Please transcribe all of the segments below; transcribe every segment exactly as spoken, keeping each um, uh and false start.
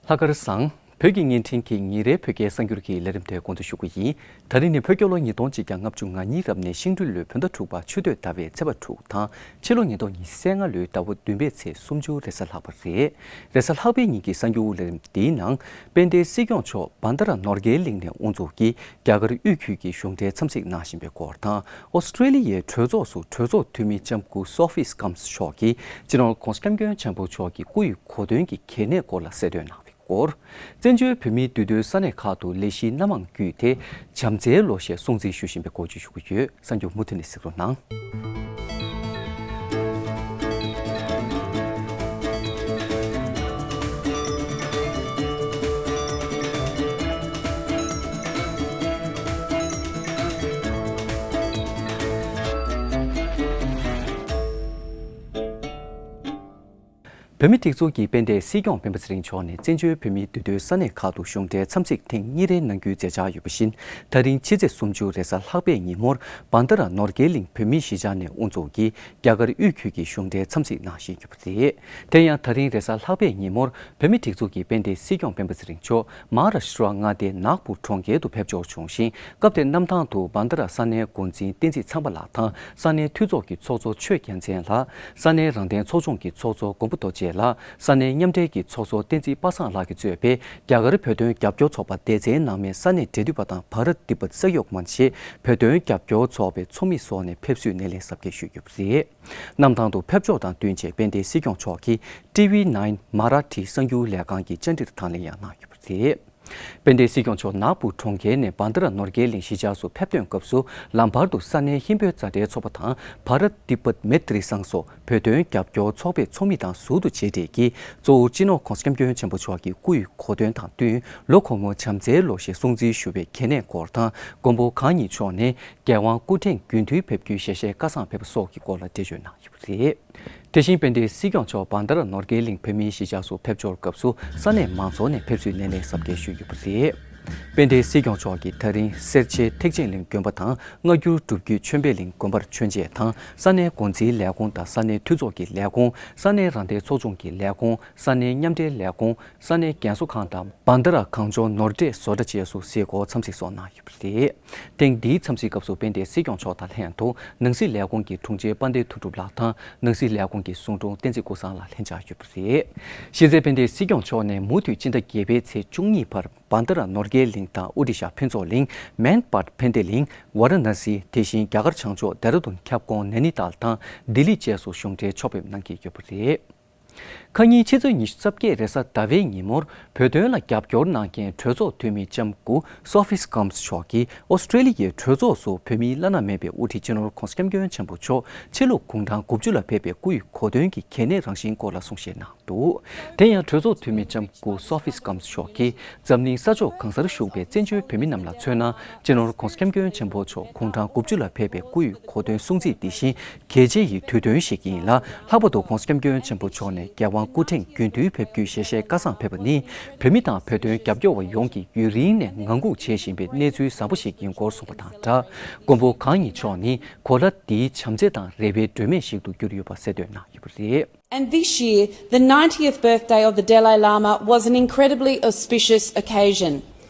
ལྷག་དཀར་བཟང་། བོད་ཀྱི་བརྙན་འཕྲིན་གྱི་ཉིན་རེའི་བོད་སྐད་གསར་འགྱུར་གྱི་ལས་རིམ་དེ་འགོ་འཛུགས་ཞུ་གི་ཡིན། ད་རིང་ནི་བོད་རྒྱལ་ལོ་ཉིས་སྟོང་གཅིག་བརྒྱ་ལྔ་བཅུ་ང་གཉིས་རབ་གནས་ཤིང་སྦྲུལ་ལོའི་བོད་ཟླ་དྲུག་པ་ཆུ་སྟོད་ཟླ་བའི་ཚེས་པ་དྲུག་དང་ཕྱི་ལོ་ཉིས་སྟོང་ཉི་ཤུ་རྩ་ལྔ་ལོའི་ཟླ་བ་བདུན་པའི་ཚེས་སུམ་ཅུ་རེས་གཟའ་ལྷག་པ་རེད། རེས་གཟའ་ལྷག་པའི་ཉིན་གྱི་གསར་འགྱུར་ལས་རིམ་འདིའི་ནང་དཔལ་ལྡན་སྲིད་སྐྱོང་མཆོག་བན་དྷ་ར་ནོར་གྱལ་གླིང་ནས་དབུ་འཛུགས་ཀྱིས་རྒྱ་གར་དབུས་ཁུལ་གྱི་གཞུང་འབྲེལ་འཚམས་གཟིགས་གནང་བཞིན་པའི་སྐོར་དང་། ཨོ་སི་ཀྲེ་ལི་ཡའི་གྲོས་ཚོགས་སུ་གྲོས་ཚོགས་འཐུས་མི་ལྕམ་སྐུ་སོ་ཕི་སྐམ་སི་མཆོག་གིས་སྤྱི་ནོར་༧གོང་ས་༧སྐྱབས་མགོན་ཆེན་པོ་མཆོག་གི་སྐུ་ཡི་གོ་སྟོན་གྱི་གལ་གནད་སྐོར་ལ་གསལ་སྟོན་གནང་བའི་སྐོར། བཙན་བྱོལ་བོད་མིའི་འདུས་སྡོད་ས་གནས་ཁག་ཏུ་ལས་གཞིའི་སྣ་མང་བརྒྱུད་དེ་བྱམས་བརྩེའི་ལོ་ཞེས་སྲུང་བརྩི་ཞུ་བཞིན་པའི་སྐོར་བརྗོད་ཞུ་གི་ཡོད། གསར་འགྱུར་མུ་མཐུད་ནས་གཟིགས་རོགས་གནང་། བོད་མིའི་སྒྲིག་འཛུགས་ཀྱི་དཔལ་ལྡན་སྲིད་སྐྱོང་སྤེན་པ་ཚེ་རིང་མཆོག་ནས་བཙན་བྱོལ་བོད་མིའི་འདུས་སྡོད་ས་གནས་ཁག་ཏུ་གཞུང་འབྲེལ་འཚམས་གཟིགས་ཐེངས་གཉིས་རེ་གནང་རྒྱུའི་མཛད་འཆར་ཡོད་པ་བཞིན། ད་རིང་ཕྱི་ཚེས་སུམ་ཅུ་རེས་གཟའ་ལྷག་པའི་ཉིན་མོར་བན་དྷ་ར་ནོར་གྱལ་གླིང་བོད་མིའི་གཞིས་ཆགས་ནས་དབུ་འཛུགས་ཀྱིས་རྒྱ་གར་དབུས་ཁུལ་གྱི་གཞུང་འབྲེལ་འཚམས་གཟིགས་གནང་བཞིན་ཡོད་པ་རེད། དེ་ཡང་ད་རིང་རེས་གཟའ་ལྷག་པའི་ཉིན་མོར་བོད་མིའི་སྒྲིག་འཛུགས་ཀྱི་དཔལ་ལྡན་སྲིད་སྐྱོང་སྤེན་པ་ཚེ་རིང་མཆོག་མ་ཧཱ་རཱ་ཤི་ཏྲ་མངའ་སྡེའི་ནཱག་པུར་གྲོང་ཁྱེར་དུ་ཕེབས་འབྱོར་བྱུང་ཞིང་། སྐབས་དེར་གནམ་ཐང་དུ་བན་དྷ་ར་ས་གནས་འགོ་འཛིན་བསྟན་འཛིན་ཚངས་པ་ལགས་དང་ས་གནས་འཐུས་ཚོགས་ཀྱི་ཚོགས་གཙོ་ཆོས་རྒྱལ་མཚན་ལགས། ས་གནས་རང་བདེན་ཚོགས་ཆུང་གི་ཚོགས་གཙོ་མགོན་པོ་རྡོ་རྗེ་ལགས། ས་གནས་མཉམ་འབྲེལ་གྱི་ཚོགས་གཙོ་བསྟན་འཛིན་པ་སངས་ལགས་ཀྱིས་གཙོས་པའི་རྒྱ་གར་བོད་དོན་རྒྱབ་སྐྱོར་ཚོགས་པ་སྡེ་ཚན་ནང་མའི་ས་གནས་འབྲེལ་མཐུད་པ་དང་བྷ་རཏ་ཏི་པད་ས་ཡོག་མན་ཆེ་བོད་དོན་རྒྱབ་སྐྱོར་ཚོགས་པའི་ཚོགས་མི་སོགས་ནས་ཕེབས་བསུའི་སྣེ་ལེན་གཟབ་རྒྱས་ཞུས་ཡོད་པ་རེད། གནམ་ཐང་དུ་ཕེབས་འབྱོར་དང་བསྟུན་བྱས་དཔལ་ལྡན་སྲིད་སྐྱོང་མཆོག་གིས་ཊི་ཝི་ནའིན་མ་ར་ཐི་གསར་འགྱུར་ལས་ཁང་གི་བཅར་འདྲིར་དང་ལེན་ཡང་གནང་ཡོད་པ་རེད། དཔལ་ལྡན་སྲིད་སྐྱོང་མཆོག་ནཱག་པུར་གྲོང་ཁྱེར་ནས་བན་དྷ་ར་ནོར་གྱལ་གླིང་གཞིས་ཆགས་སུ་ཕེབས་ཐོན་སྐབས་སུ་ལམ་བར་དུ་ས་གནས་ཧིན་བོད་མཛའ་འབྲེལ་ཚོགས་པ་དང་བྷ་རཏ་ཏི་པད་མེ་ཏྲི་སང་སོགས་བོད་དོན་རྒྱབ་སྐྱོར་ཚོགས་པའི་ཚོགས་མི་དང་ཟུར་དུ་མཇལ་འཕྲད་ཀྱིས་གཙོ་བོར་སྤྱི་ནོར་༧གོང་ས་༧སྐྱབས་མགོན་ཆེན་པོ་མཆོག་གི་སྐུ་ཡི་གོ་སྟོན་དང་བསྟུན་ལོ་འཁོར་མོ་བྱམས་བརྩེའི་ལོ་ཞེས་སྲུང་བརྩི་ཞུ་བའི་གལ་གནད་སྐོར་དང་མགོན་པོ་གང་ཉིད་མཆོག་ནས་རྒྱལ་དབང་སྐུ་ཕྲེང་རྒྱུན་མཐུད་ཕེབས་རྒྱུའི་ཞལ་བཞེས་བཀའ་བཟང་ཕེབས་པ་སོགས་ཀྱི་སྐོར་ལ་འགྲེལ་བརྗོད་གནང་ཡོད་པ་རེད། དེ་བཞིན་དཔལ་ལྡན་སྲིད་སྐྱོང་མཆོག་བན་དྷ་ར་ནོར་གྱལ་གླིང་བོད་མིའི་གཞིས་ཆགས་སུ་ཕེབས་འབྱོར་སྐབས་སུ་ས་གནས་མང་ཚོགས་ནས་ཕེབས་བསུའི་སྣེ་ལེན་གཟབ་རྒྱས་ཞུས་ཡོད་པ་རེད། དཔལ་ལྡན་སྲིད་སྐྱོང་མཆོག་གིས་ད་རིང་སེར་བྱེས་ཐེག་ཆེན་གླིང་དགོན་པ་དང་སྔ་འགྱུར་སྒྲུབ་བརྒྱུད་ཆོས་འཕེལ་གླིང་དགོན་པར་མཆོད་མཇལ་དང་ས་གནས་འགོ་འཛིན་ལས་ཁུངས་དང་ས་གནས་འཐུས་ཚོགས་ཀྱི་ལས་ཁུངས། ས་གནས་རང་བདེན་ཚོགས་ཆུང་གི་ལས་ཁུངས། ས་གནས་མཉམ་འབྲེལ་ལས་ཁུངས། ས་གནས་རྒན་གསོ་ཁང་དང་བན་དྷ་ར་གངས་ལྗོངས་ནོར་འབྲས་བཟོ་གྲྭ་བཅས་སུ་གཟིགས་སྐོར་འཚམས་གཟིགས་སོགས་གནང་ཡོད་པ་རེད། ཐེངས་འདིའི་འཚམས་གཟིགས་སྐབས་སུ་དཔལ་ལྡན་སྲིད་སྐྱོང་མཆོག་དང་ལྷན་དུ་ནང་སྲིད་ལས་ཁུངས་ཀྱི་དྲུང་ཆེ་དཔལ་ལྡན་མཐུ་གྲུབ་ལགས་དང་ནང་སྲིད་ལས་ཁུངས་ཀྱི་ཟུང་དྲུང་བསྟན་འཛིན་ཀུན་བཟང་ལགས་ལྷན་བཅར་ཡོད་པ་རེད། གཞི་རྩའི་དཔལ་ལྡན་སྲིད་སྐྱོང་མཆོག་ནས་མུ་མཐུད་སྤྱི་ཟླ་བརྒྱད་པའི་ཚེས་བཅུ་གཉིས་བར་བན་དྷ་ར་ནོར་གྱལ་གླིང་དང་ཨོ་ཌི་ཤ་ཕུན་ཚོགས་གླིང་། མན་པཱད་ཕན་བདེ་གླིང་། ཝཱ་ར་ཎ་སི། དེ་བཞིན་རྒྱ་གར་བྱང་ཕྱོགས་ལྡེ་ར་ལྡུན་ཁྱབ་ཁོངས་ནེ་ནི་ཏཱལ་དང་ལྡི་ལི་བཅས་སུ་གཞུང་འབྲེལ་ཕྱོགས་ཕེབས་གནང་གི་ཡོད་པ་རེད། ཁ་ཉིན་ཕྱི་ཚེས་ཉི་ཤུ་རྩ་བརྒྱད་རེས་གཟའ་ཟླ་བའི་ཉིན་མོར་བོད་དོན་ལ་རྒྱབ་སྐྱོར་གནང་མཁན་གྲོས་ཚོགས་འཐུས་མི་ལྕམ་སྐུ་སོ་ཕི་སི་ཀམ་སི་མཆོག་གིས་ཨོ་སི་ཀྲེ་ལི་ཡའི་གྲོས་ཚོགས་སུ་བོད་མིའི་བླ་ན་མེད་པའི་དབུ་ཁྲིད་སྤྱི་ནོར་༧གོང་ས་༧སྐྱབས་མགོན་ཆེན་པོ་མཆོག་ཕྱི་ལུགས་གུང་ཐང་དགུ་བཅུ་ལ་ཕེབས་པའི་སྐུ་ཡི་གོ་སྟོན་གྱི་གལ་གནད་རང་བཞིན་སྐོར་ལ་གསུང་བཤད་གནང་འདུག་དེ་ཡང་གྲོས་ཚོགས་འཐུས་མི་ལྕམ་སྐུ་སོ་ཕི་སི་ཀམ་སི་མཆོག་གིས་འཛམ་གླིང་ས་ཕྱོགས་གང་སར་བཞུགས་པའི་བཙན་བྱོལ་བོད་མི་རྣམས་ལ་མཚོན་ན། སྤྱི་ནོར་༧གོང་ས་༧སྐྱབས་མགོན་ཆེན་པོ་མཆོག་གུང་ཐང་དགུ་བཅུ་ལ་ཕེབས་པའི་སྐུ་ཡི་གོ་སྟོན་སྲུང་བརྩི་འདི་བཞིན་གལ་ཆེ་ཡི་དུས་སྟོན་ཞིག་ཡིན་ལ། ལྷག་པར་དུ་༧གོང་ས་༧སྐྱབས་མགོན་ཆེན་པོ་མཆོག་ནས་རྒྱལ་དབང་སྐུ་ཕྲེང་རྒྱུན་མཐུད་ཕེབས་རྒྱུའི་ཞལ་བཞེས་བཀའ་བཟང་ཕེབས་པ་ནི་བོད་མི་དང་བོད་དོན་རྒྱབ་སྐྱོར་བ་ཡོངས་ཀྱིས་ཡུན་རིང་ནས་ངང་སྒུག་བྱེད་བཞིན་པའི་གནས་ཚུལ་བཟང་པོ་ཞིག་ཡིན་སྐོར་གསུངས་པ་དང་སྦྲགས། མགོན་པོ་གང་ཉིད་མཆོག་ནི་གོ་ལ་འདིའི་བྱམས་བརྩེ་དང་རེ་བའི་སྒྲོན་མེ་ཞིག་ཏུ་གྱུར་ཡོད་པ་གསལ་སྟོན་གནང་ཡོད་པ་རེད། And this year, the ninetieth birthday of the Dalai Lama was an incredibly auspicious occasion.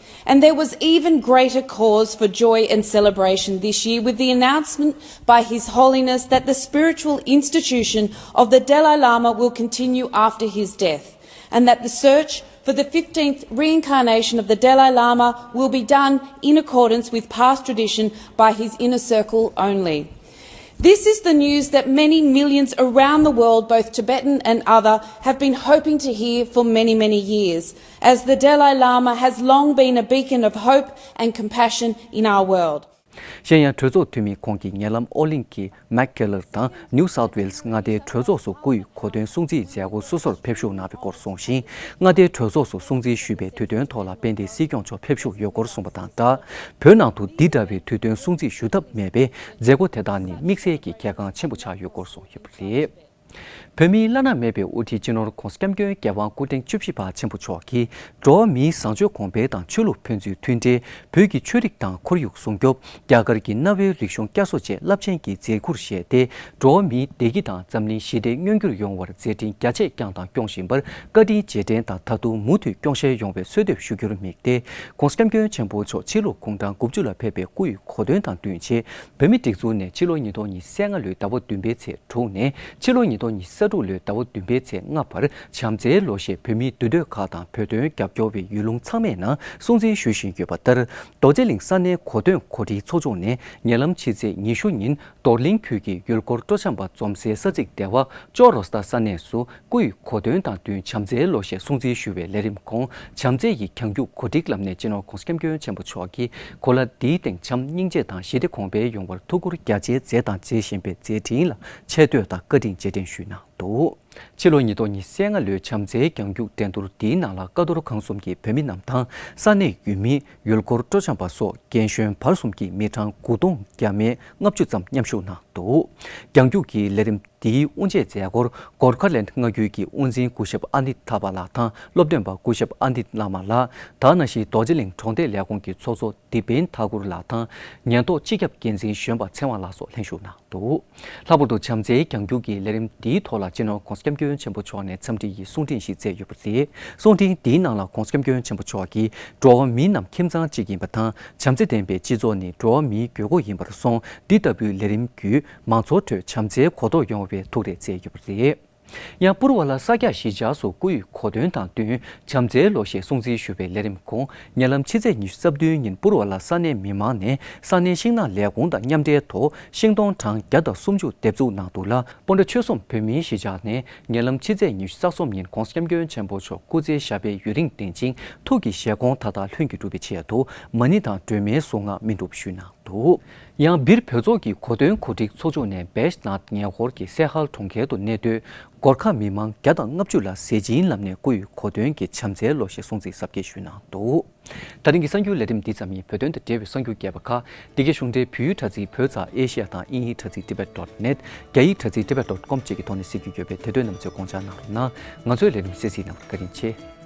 And there was even greater cause for joy and celebration this year with the announcement by His Holiness that the spiritual institution of the Dalai Lama will continue after his death, and that the search for the fifteenth reincarnation of the Dalai Lama will be done in accordance with past tradition by his inner circle only. This is the news that many millions around the world, both Tibetan and other, have been hoping to hear for many, many years, as the Dalai Lama has long been a beacon of hope and compassion in our world. གཞན་ཡང་གྲོས་ཚོགས་འཐུས་མི་ཁོང་གིས་ཉེ་ལམ་ཨོ་གླིང་གི་མེག་ཀེ་ལར་དང་ནིའུ་སའུཐ་ཝེལ་སི་མངའ་སྡེའི་གྲོས་ཚོགས་སུ་སྐུ་ཡི་གོ་སྟོན་སྲུང་བརྩིའི་མཛད་སྒོ་སོ་སོར་ཕེབས་ཞུགས་གནང་བའི་སྐོར་གསུངས་ཤིང་། མངའ་སྡེའི་གྲོས་ཚོགས་སུ་སྲུང་བརྩི་ཞུས་པའི་དུས་སྟོན་ཐོག་ལ་དཔལ་ལྡན་སྲིད་སྐྱོང་མཆོག་ཕེབས་ཞུགས་ཡོད་སྐོར་གསུངས་པ་དང་སྦྲགས། བོད་ནང་དུ་འདི་འདྲ་བའི་དུས་སྟོན་སྲུང་བརྩི་ཞུ་ཐབས་མེད་པས་མཛད་སྒོ་དེ་དག་ནི་དམིགས་བསལ་གྱི་གལ་འགངས་ཆེན་པོ་ཆགས་ཡོད་སྐོར་གསུངས་ཡོད་པ་རེད། བོད་མིའི་བླ་ན་མེད་པའི་དབུ་ཁྲིད་སྤྱི་ནོར་༧གོང་ས་༧སྐྱབས་མགོན་རྒྱལ་དབང་སྐུ་ཕྲེང་བཅུ་བཞི་པ་ཆེན་པོ་མཆོག་གིས་འགྲོ་བ་མིའི་བཟང་སྤྱོད་གོང་འཕེལ་དང་ཆོས་ལུགས་ཕན་ཚུན་མཐུན་འབྲེལ། བོད་ཀྱི་ཆོས་རིག་དང་ཁོར་ཡུག་སྲུང་སྐྱོབ། རྒྱ་གར་གྱི་གནའ་བོའི་རིག་གཞུང་བསྐྱར་གསོ་བཅས་རླབས་ཆེན་གྱི་མཛད་ཁུར་བཞེས་ཏེ། འགྲོ་བ་མིའི་བདེ་སྐྱིད་དང་འཛམ་གླིང་ཞི་བདེ་མངོན་འགྱུར་ཡོང་བར་མཛད་འཕྲིན་རྒྱ་ཆེ་བསྐྱངས་དང་སྐྱོང་བཞིན་པར་བཀའ་དྲིན་རྗེས་དྲན་དང་ད་དུང་མུ་མཐུད་སྐྱོང་གཞལ་ཡོང་བའི་གསོལ་འདེབས་ཞུ་རྒྱུར་དམིགས་ཏེ། ༧གོང་ས་༧སྐྱབས་མགོན་ཆེན་པོ་མཆོག་ཕྱི་ལོ་གུང་གྲངས་དགུ་བཅུ་ལ་ཕེབས་པའི་སྐུ་ཡི་གོ་སྟོན་དང་བསྟུན་ཆེད། བོད་མིའི་སྒྲིག་འཛུགས་ནས་ཕྱི་ལོ་ཉིས་སྟོང་ཉི་ཤུ་རྩ་ལྔ་ལོའི་ཟླ་བ་བདུན་པའི་ཚེས་དྲུག་ནས་ཕྱི་ལོ་ཉིས་སྟོང་ཉི་ཤུ་རྩ་དྲུག་ལོའི་ཟླ་བ་བདུན་པའི་ཚེས་ལྔ་བར་བྱམས་བརྩེའི་ལོ་ཞེས་བོད་མིའི་འདུས་སྡོད་ཁག་དང་བོད་དོན་རྒྱབ་སྐྱོར་བའི་ཡུལ་ལུང་ཚང་མའི་ནང་སྲུང་བརྩི་ཞུ་བཞིན་ཡོད་པ་ལྟར། རྡོ་རྗེ་གླིང་ས་གནས་གོ་སྟོན་གོ་སྒྲིག་ཚོགས་ཆུང་ནས་ཉེ་ལམ་ཕྱི་ཚེས་ཉི་ཤུ་ཉིན་རྡོར་གླིང་ཁུལ་གྱི་ཡུལ་སྐོར་སྤྲོ་འཆམ་པ་འཛོམས་སའི་ས་ཚིགས་སྡེ་བ་ཅོག་རོ་སྟ་ས་གནས་སུ། སྐུ་ཡི་གོ་སྟོན་དང་བསྟུན་བྱམས་བརྩེའི་ལོ་ཞེས་སྲུང་བརྩི་ཞུ་བའི་ལས་རིམ་ཁོངས། བྱམས་བརྩེ་ཡི་གྱང་རྒྱུག་གོ་སྒྲིག་ལམ་ནས་སྤྱི་ནོར་༧གོང་ས་༧སྐྱབས་མགོན་ཆེན་པོ་མཆོག་གིས་གོ་ལ་འདིའི་སྟེང་བྱམས་སྙིང་རྗེ་དང་ཞི་བདེ་གོང་འཕེལ་ཡོང་བར་ཐུགས་ཁུར་རྒྱ་ཆེའི་མཛད་དང་མཛད་བཞིན་པའི་མཛད་འཕྲིན་ལ་ཆེ་བསྟོད་དང་བཀའ་དྲིན་རྗེས་དྲན་ཞུས་གནང་འདུག་ཕྱི་ལོ་ཉིས་སྟོང་ཉི་ཤུ་རྩ་ལྔ་ལོའི་བྱམས་བརྩེའི་གྱང་རྒྱུག་འགྲན་བསྡུར་འདིའི་ནང་ལ་ཀ་རྡོར་ཁང་གསུམ་གྱི་བོད་མི་རྣམས་དང་ས་གནས་ཡུལ་མི། ཡུལ་སྐོར་སྤྲོ་འཆམ་པ་སོགས་རྒན་གཞོན་བར་གསུམ་གྱིས་མི་གྲངས་དགུ་སྟོང་བརྒྱ་མེད་ལྔ་བཅུ་ཙམ་མཉམ་ཞུགས་གནང་འདུག་གྱང་རྒྱུག་གི་ལས་རིམ་འདིའི་དབུ་འབྱེད་མཛད་སྒོར་གོར་ཁ་ལེན་མངའ་ཁུལ་གྱི་དབུ་འཛིན་སྐུ་ཞབས་ཨ་ནི་ཐ་པ་ལགས་དང་སློབ་སྟོན་པ་སྐུ་ཞབས་ཨ་ནི་བླ་མ་ལགས། དེ་ནང་བཞིན་རྡོ་རྗེ་གླིང་གྲོང་སྡེ་ལས་ཁུངས་ཀྱི་ཚོགས་གཙོ་དི་པན་ཐ་གུར་ལགས་དང་ཉེན་རྟོག་སྤྱི་ཁྱབ་འགན་འཛིན་གཞོན་པ་ཚེ་དབང་ལགས་སོགས་ལྷན་ཞུགས་གནང་འདུག་ལྷག་པར་དུ་བྱམས་བརྩེའི་གྱང་རྒྱུག་གི་ལས་རིམ་འདིའི་ཐོག་ལ་སྤྱི་ནོར་༧གོང་ས་༧སྐྱབས་མགོན་ཆེན་པོ་མཆོག་ནས་འཚམས་འདྲི་ཡི་གསུང་འཕྲིན་ཞིག་སྩལ་ཡོད་པ་རེད། གསུང་འཕྲིན་འདིའི་ནང་ལ་༧གོང་ས་༧སྐྱབས་མགོན་ཆེན་པོ་མཆོག་གིས་འགྲོ་བ་མི་རྣམས་ཁྱིམ་ཚང་གཅིག་ཡིན་པ་དང་། བྱམས་བརྩེ་ལྡན་པའི་སྤྱི་ཚོགས་ནི་འགྲོ་བ་མིའི་དགོས་མཁོ་ཡིན་པར་སོང་། འདི་ལྟ་བུའི་ལས་རིམ་བརྒྱུད་མང་ཚོགས་ཁྲོད་བྱམས་བརྩེའི་གོ་རྟོགས་ཡོང་བའི་ཐུགས་རེ་བསྩལ་ཡོད་པ་རེད། ཡང་པུར་བ་ལ་ས་སྐྱ་གཞིས་ཆགས་སུ་སྐུ་ཡི་གོ་སྟོན་དང་བསྟུན་བྱམས་བརྩེའི་ལོ་ཞེས་སྲུང་བརྩི་ཞུ་བའི་ལས་རིམ་ཁོངས། ཉེ་ལམ་ཕྱི་ཚེས་ཉི་ཤུ་རྩ་བདུན་ཉིན་པུར་བ་ལ་ས་གནས་མི་མང་ནས་ས་གནས་ཤིང་ནགས་ལས་ཁུངས་དང་མཉམ་འབྲེལ་ཐོག་ཤིང་སྡོང་གྲངས་བརྒྱ་དང་སུམ་ཅུ་འདེབས་འཛུགས་གནང་འདུག་ལ། སྤོན་ཊ་ཆོལ་གསུམ་བོད་མིའི་གཞིས་ཆགས་ནས་ཉེ་ལམ་ཕྱི་ཚེས་ཉི་ཤུ་རྩ་གསུམ་ཉིན་༧གོང་ས་༧སྐྱབས་མགོན་ཆེན་པོ་མཆོག་སྐུ་ཚེ་ཞབས་པད་ཡུན་རིང་བརྟན་ཅིང་ཐུགས་ཀྱི་བཞེད་དགོངས་མཐའ་དག་ལྷུན་གྱིས་འགྲུབ་པའི་ཆེད་དུ་མ་ཎི་དང་སྒྲོལ་མའི་གཟུངས་སྔགས་སྨིན་སྒྲུབ་ཞུས་གནང་འདུག་ཡང་སྦིར་བོད་ཚོགས་ཀྱི་གོ་སྟོན་གོ་སྒྲིག་ཚོགས་ཆུང་ནས་བེཤ་ནཱཐ་ཉེ་འཁོར་གྱི་སེ་ཧལ་གྲོང་ཁྱེར་དུ་གནས་སྡོད་གོར་ཁ་མི་མང་བརྒྱ་དང་ལྔ་བཅུ་ལ་ཟས་སྦྱིན་ལམ་ནས་སྐུ་ཡི་གོ་སྟོན་གྱི་བྱམས་བརྩེའི་ལོ་ཞེས་སྲུང་བརྩི་གཟབ་རྒྱས་ཞུས་གནང་འདུག་ད་རིང་གི་གསར་འགྱུར་ལས་རིམ་འདི་ཙམ་ཡིན། བོད་དོན་དང་འབྲེལ་བའི་གསར་འགྱུར་རྒྱས་པ་ཁག་འདི་གའི་གཞུང་འབྲེལ་བོད་ཡིག་དྲ་ཚིགས་བོད་ཙ་ཨེ་ཤི་ཡ་དང་དབྱིན་ཡིག་དྲ་ཚིགས་tibet dot net། རྒྱ་ཡིག་དྲ་ཚིགས་tibet dot com བཅས་ཀྱི་ཐོག་ནས་གཟིགས་རྒྱུ་ཡོད་པས་དེ་དོན་རྣམས་ཚོས་དགོངས་འཇགས་གནང་རོགས་གནང་། ང་ཚོའི་ལས་རིམ་གསན་གཟིགས་གནང་བར་བཀའ་དྲིན་ཆེ།